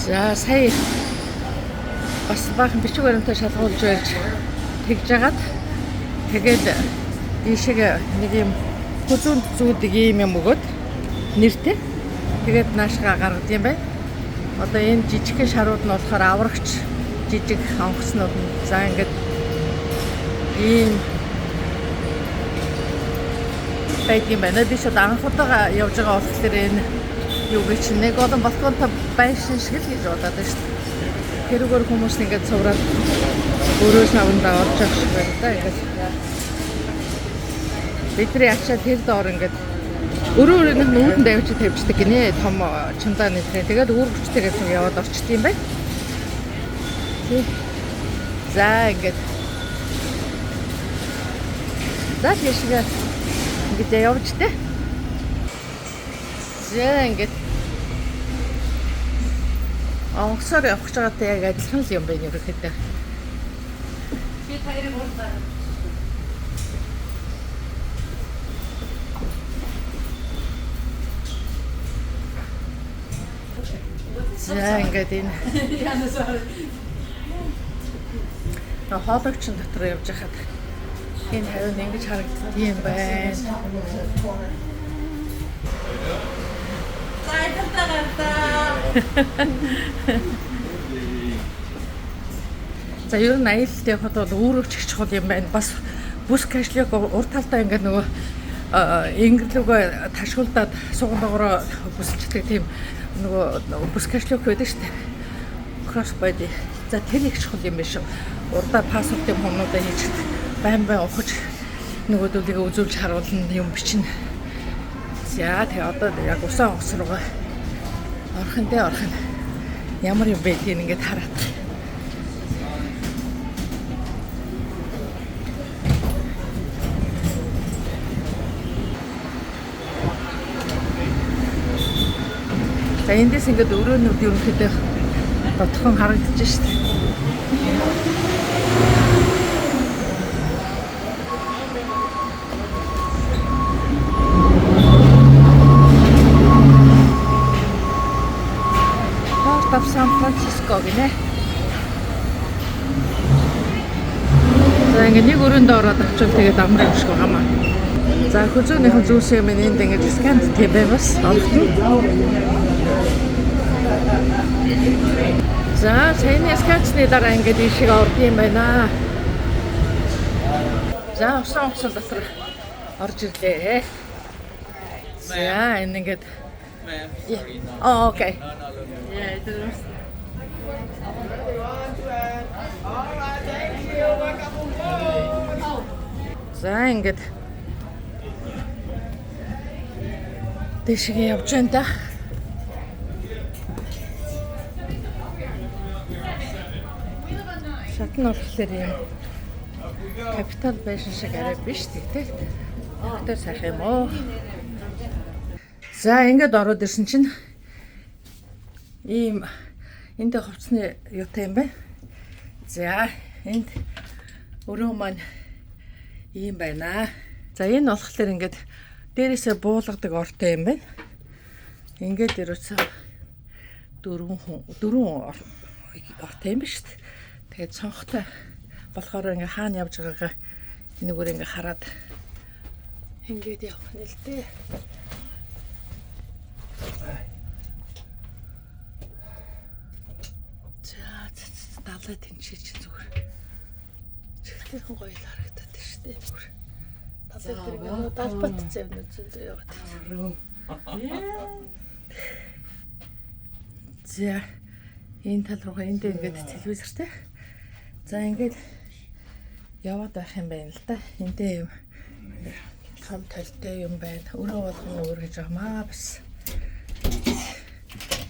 За, сая бас баахан бичиг баримтаа шалгуулж байж тэгж жагаад тэгээд ийшээ нэг юм хүзүүнд зүүдэг ийм юм өгөөд нэртэй. Тэгээд наашгаа гаргадаг юм байна. Одоо энэ жижигхэн шарууд нь болохоор аврагч жижиг онгоцнууд нь. За, ингээд ийм байдаг юм байна. Би шууд анх удаага явж байгаа болохоор энэ юу гэж нэг олон балконтой байшин шиг л гэж бодоод байна шүү дээ. Тэрүүгээр хүмүүс ингээд цувраад өрөө савндаа орж явах шиг байна да. Ингээд бидний ачаа тэр доор ингээд өрөө өрөөний нүүдэнд авчиж тавьчихдаг гинэ, том чемодан нэрээ. Тэгээд үүр хүчтэйгээ цуг яваад орчт юм байна. Тий. За, ингээд за тийшээ ингээд явж тэ. За, ингээд онгоцоор явах гэж байгаатай яг адилхан л юм байна ерөнхийдөө. Би хоёрыг уурлаа. За, ингээд энэ хоологчин дотор явж байхад энэ хавь нь ингэж харагддаг юм байна. За, аялалтаа гарлаа. За, ер нь аялалд явхад бол үүрэгч их чухал юм байна. Бас бүс кошелёк урд талдаа ингээд нөгөө ингэрлүүгээ ташгуулдаад сууган доогоороо бүсэлчдэг тийм нөгөө бүс кошелёк байдаг шүү дээ. Cross body. За, тэр их чухал юм биш үү? Урдаа паспортын хүмүүдээ хийчихдэг. Байн байн ухаж нөгөөдөлийгөө үзүүлж харуулна, юм бичнэ. За, тэгээ одоо яг усан онгоц руугаа орох нь дээ, орох нь. Ямар юм байдгийг ингээд хараад. За, эндээс ингээд өрөөнүүд ерөнхийдөө дотхон харагдаж шít. Port of San Francisco гинэ. За, ингээд нэг өрөөнд ороод очивол тэгээд амар юм шиг байгаамаа. За, хүзүүнийхэн зүүсэн юм энд ингээд scan тийм бай бас орохт нь. За, саяны scan чны дараа ингээд ийшээ орд юм байна. За, усан онгоцон дотор орж ирлээ. За, энэ ингээд Ma'am, sorry, no. Oh, okay. No, no, look. Yeah, it was. All right, thank you. Welcome aboard. За, ингээд дэшигээ явж байна да. Шат нь болохоор юм капитал байшин шиг арай биш, тэгтэл тэр сайхан юм уу. За, ингээд ороод ирсэн чинь ийм энд хувцсны юутай юм байна. За, энд өрөө маань ийм байна. За, энэ болохоор ингээд дээрээсээ буулгадаг ортой юм байна. Ингээд ерөөсөө дөрвөн хүн дөрвөн ортой юм биш үү? Тэгээд цонхтой болохоор ингээ хаана явж байгаагаа энэгээр ингээ хараад ингээд явах нь л дээ. За, далай тэнчээ чи зүгээр. Чихтэйхэн гоё л харагдаад байна шүү дээ зүгээр. Далай тэр ингээ далбат зэвнэ зөндөө яваад. За, энэ тал руугаа энд ингээд телевизэртэй. За, ингээд яваад байх юм байна л да. Эндээ юм том толтой юм байна. Өрөө болгон өөр гэж байгаа маа бас.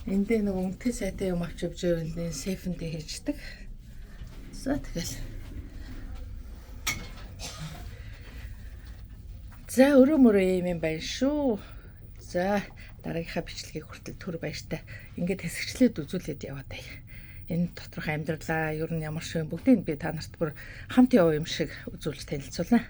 Эндээ нэг үнэтэй сайтай юм авч явж байвал энэ safe энд хийчдэг. За, тэгэл. За, өрөө мөрөө юм юм байна шүү. За, дараагийнхаа бичлэгийг хүртэл түр баяртай. Ингээд хэсэгчлээд үзүүлээд яваад бай. Энэ доторх амьдралаа ер нь ямар шиг бүгдийг би та нарт бүр хамт яваа юм шиг үзүүлж танилцуулна.